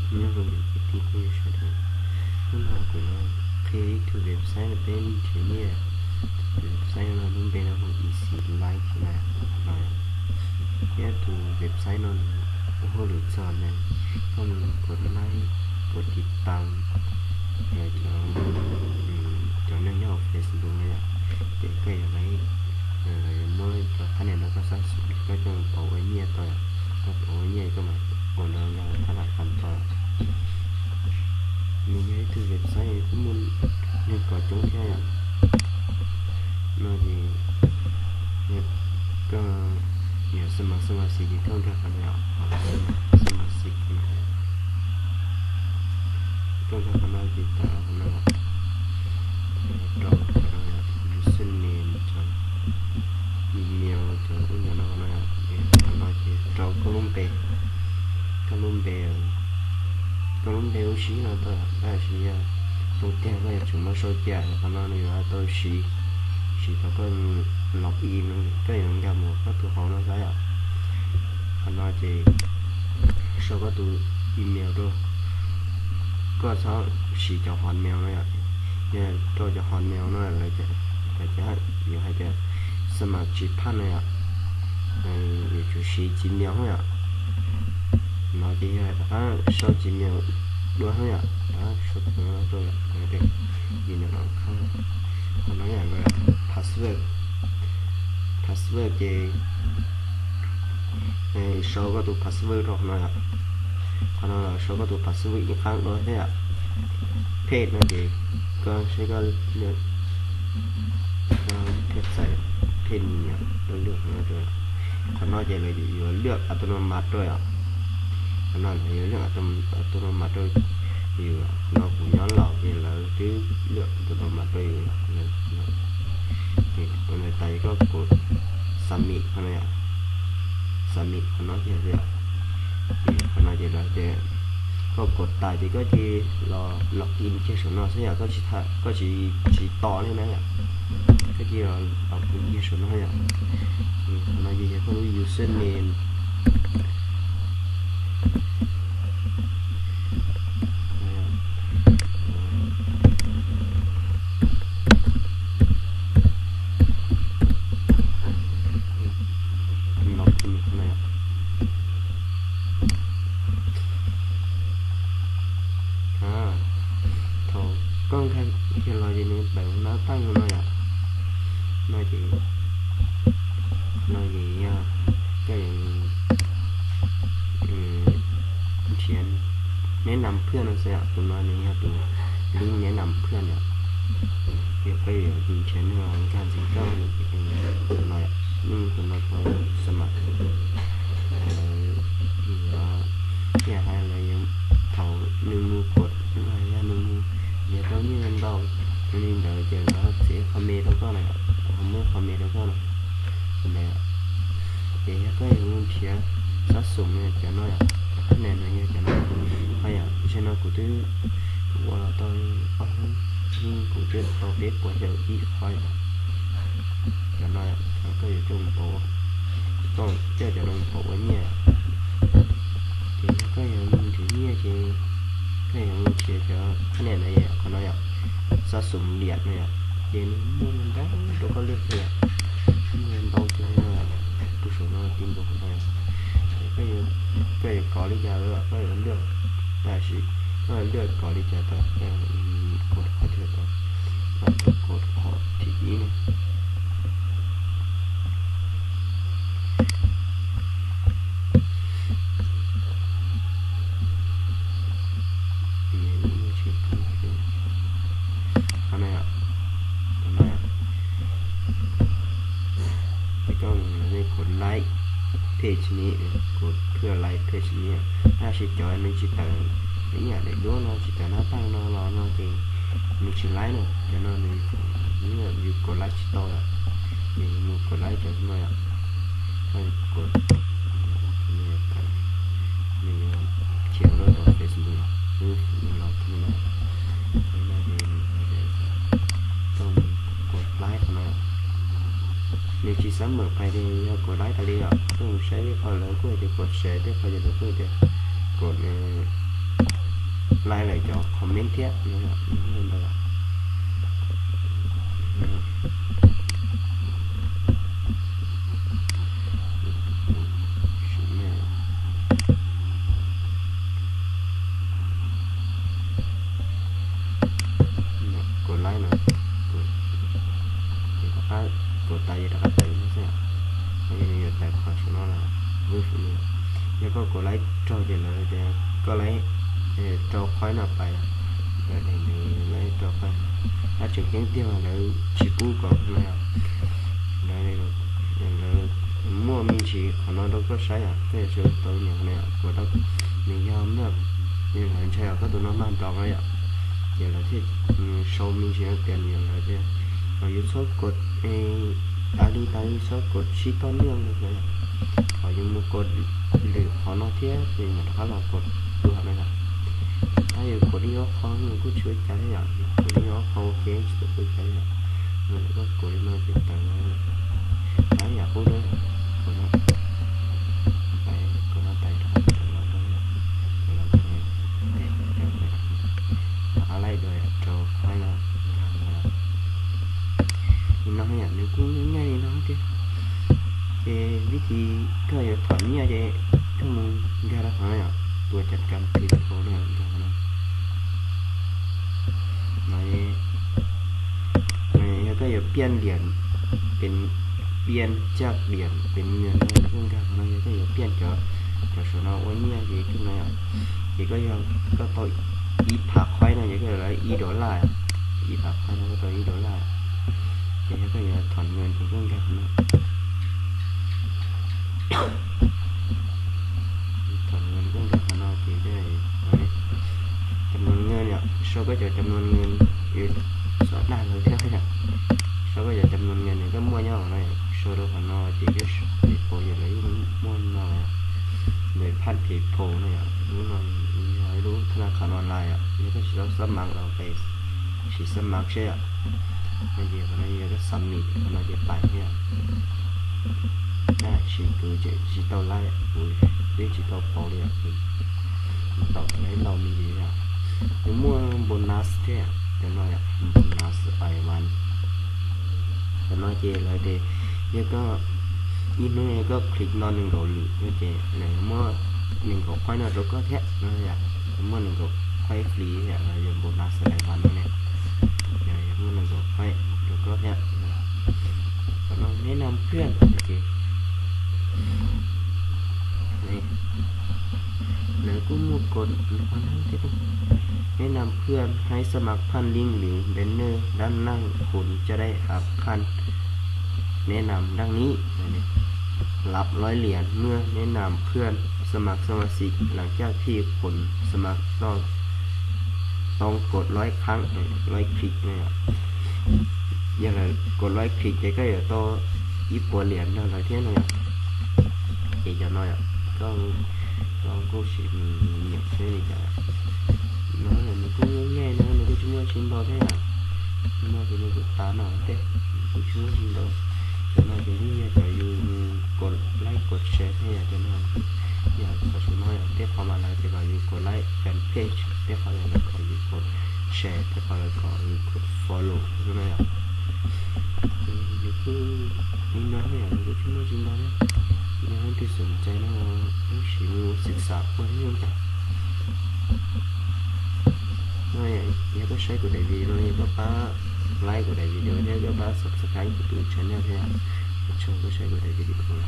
Nyob zoo ib tsoom phooj ywg sawv daws, hnub no kuv yuav qhia ib tug website no peb nrhiav nyiaj. Tus website no lub npe no hu Easy Life na. No thiab tus website no nws ua hauj lwm txog ntawm koj mus kov like, kov tiv tam cov, cov neeg nyob hauv Facebook no yom, ces koj yuav muab cov qhab nias no koj xab xum koj coj mus pauv ua nyiaj tau yom. Koj pauv ua nyiaj koj mam ua no yog tab lam kam tau. Nws yog ib tug website kuj muaj neeg kov coob thiab yom. No ces koj yuav xab mas xab mas xis ces koj nkag qhov no yom, xab mas xis no. Koj nkag qhov no ces tawm qhov no, rau cov username, cov email, cov ub cov no no, qhov no ces rau koj lub npe, koj lub npe, koj lub npe ub sib no tau, tab sis yog thaum tiag koj yuav tsum muab sau cia, qhov no nws yuav tau siv, siv thaum koj log in, koj yuav nkag mus koj tus hauv no xwb yom. Qhov no ces sau koj tus email rau, koj txhob siv cov Hotmail no yom. Yog rau cov Hotmail no lawv, lawv yuav hais tias xab mas tsis phaj no yom, yuav tsum siv Gmail yom. No ces yog rov qab sau Gmail dua xwb yom, rov qab sau Gmail dua, Gmail no yom, password, password ces sau koj tus password rau qhov no yom. Qhov no los sau koj tus password ib qab dua thiab yom. Page no ces koj saib koj lub page xais, page ni yom, koj lub qhov no rau. Qhov no ces lawv yuav lwaj auto no mas rau yom. Qhov no lawv yuav lwaj auto no mas rau yus, qhov no kuv nyob laus ces lawv twb lwaj auto no mas rau yus lawm. Ces ua ntawd tas ces koj kov submit qhov no yom. Submit qhov no ces, ces qhov no ces lawv tias koj kov tas ces koj cia li los log in kiag saum no xwb yom, koj tsis, koj tsis, tsis tos li na yom. Koj cia li los log in kiag saum no yom. Qhov no ces yog koj lub username. Thaum koj nkag kiag los ces nws tawm nab paj no yom. No ces, no ces yog koj yuav nrhiav neb nam phwj no xwb yom, tus no nws yog tus link neb nam phwj yom. Yog koj yuav nrhiav neeg los nkag ntxiv koj no, nej mus tus no tau xab mas, lawv yuav, yog hais lawv yuav, thaum nws mus kov, yog nws mus nrhiav tau nyiaj ntau li ntawd ces lawv txiav ib qho me rau koj na, muab ib qho me rau koj na. Ntawd ces yog koj yuav mus nrhiav xab xum cov no yom, cov qhab nias no yog cov no. Ho yom, tam sim no kuv twb ua los tau ob hnub, kuv twb tau peb puas xya ib qho yom. Cov no koj yuav coj mus pauv, coj cov no mus pauv ua nyiaj. Ces yog koj yuav mus nrhiav nyiaj ces koj yuav mus nrhiav cov qhab nias no yom, qhov no yom, xab xum liam no yom, ces nws muaj ntau rau koj lwaj kawg yom, muaj ntau kawg no, kuv saum no ti nkaus qhov no yom. Ces koj yuav kov li cas los koj yuav lwaj, tab sis koj yuav lwaj kov li cas tau, kov qhov twg tau, kov qhov thib ib no. Qhov no, qhov no, ces koj mus nej kov like page ni, kov phwj like page ni, tab sis cov nws tsis tawm ib yam daim duab no, tsis tawm nab paj no los no ces nws tsis like na, cov no nws, yus kov like tsis tau lawm. Ces mus kov like cov no yom, koj kov, nws yuav khiav rau tom Facebook los, nws los no, no ces koj mus kov like qhov no. Nws tsis xab mem qais tias yog kov like tas li yom, koj mus saib tej qho lawv kuj hais tias kov share, tej qho ces lawv kuj hais tias kov like lawm cov comment thiab no yom. Kuv like no, kuv tais rov qab tawm no xwb, yog nws yuav tawm qhov saum no los, yog koj kuv like raug ces lawv tias koj like rau qhov no pais, lawv tias nws like rau qhov, tab tseem ceeb tiag mas lawv tsis pub kom no yom. Lawv, lawv muaj me ntsis qhov no rau koj saib yom, koj yuav tsum tau nyiam qhov no yom, kuv rau nws yog meem, lawv ntshai yom koj tus no mag nrov no yom, ces lawv thiaj sau me ntsis no tias nws yog lawv tias, kom yus txhob kod, tas li tas li txhob kod sib toj niaj no yom, kom yus mus kod lwm qhov no thiab ces mam rov qab los kod tus qhov no yom. Tab yus kod li ob qho nws kuj tsis ua cas thiab yom, kod li ob qho ua ke tsis tau ua cas thiab yom. Kod li no ces tawm, tab yam qub na, kod no, kod no tais rov qab tawm los rau, kod no, rov qab like dua rau qhov no. Li no yom, nws kuj nyaj li no thiab. Ces vib thi koj yuav thom nyiaj ces koj mus nkag rau qhov no yom, tua cam kam phi rau no, nkag qhov no. No, yog koj yuav piaj liam, pes, piaj caj liam pes nyiaj no koj nkag qhov no, yog koj yuav piaj cov, cov saum no ua nyiaj ces koj no yom, ces koj yog koj tau ib phav qhoib no ces koj yuav lawv ib dollar, ib phav qhoib no koj tau ib dollar. Ces yog koj yuav thom nyiaj ces koj nkag qhov no. Thom nyiaj koj nkag qhov no ces, cam no nyiaj yom, sau koj cov cam no nyiaj, yuav xav dag lawv thiab yom. Sau koj cov cam no nyiaj nws koj muaj nyob no, sau rau qhov no ces koj, pem paus ces lawv yeej muaj no, lawv phaj pem paus no yom, lub no yog ib lub thab laj kha no lais yom, yog koj tsis tau xab mav los pes, sim xab mav seb yom. No ces qhov no yog koj submit qhov no ces pais thiab. Tab sis kuv tseem tsis tau laib, kuv twb tsis tau pauv li os, kuv tau laib ntau me ntsis yom. Nws muaj bonus thiab, cov no yom, bonus ai van. Cov no ces lawv tias yog koj ib hnub yog koj click no nees nkaum lwm no ces lawv muab nees nkaum qhoib no rau koj thiab no yom, muab nees nkaum qhoib free thiab los yog bonus ai van no ne, yog muab nees nkaum qhoib rau koj thiab. Qhov no neb nam phwj ces lawv kuj muaj kod qhov no thiab. Neb nam phwj haib xab mav phaj lij lwm banner dab naj khun caj dab hav phaj neb nam dab ni. Lab loib lias muaj neb nam phwj xab mav xab mav xim lav caj thij khun xab mav toj toob kod loib khaab loib click no yom. Yog lawv kod loib click ces koj yuav tau ib puas lias nrog lawv thiab no yom. Ces cov no yom, koj, koj kuj sim nyiam thiab li cas. No nws kuj nyuaj nyuaj no, nws kuj tsis muaj tsis ntau thiab yom. No ces nws kuj tas no thiab, kuj tsis muaj tsis ntau. Cov no ces yeej yog cov yus kod like kod share thiab yom, cov no yom, qhov saum no yom, tej qhov mas lawv tias kom yus kod like fanpage, tej qhov lawv kom yus kod share, tej qhov lawv kom yus kod follow no yom. Nws kuj li no thiab yom, nws kuj tsis muaj tsis ntau thiab. Yog leej twg xom cai no, wb sim mus xwm xam ua thiab zoo cas. No yog koj saib kuv daim video no yog koj pab like kuv daim video thiab koj pab subscribe kuv tus channel thiab. Ua tsaug koj saib kuv daim video no.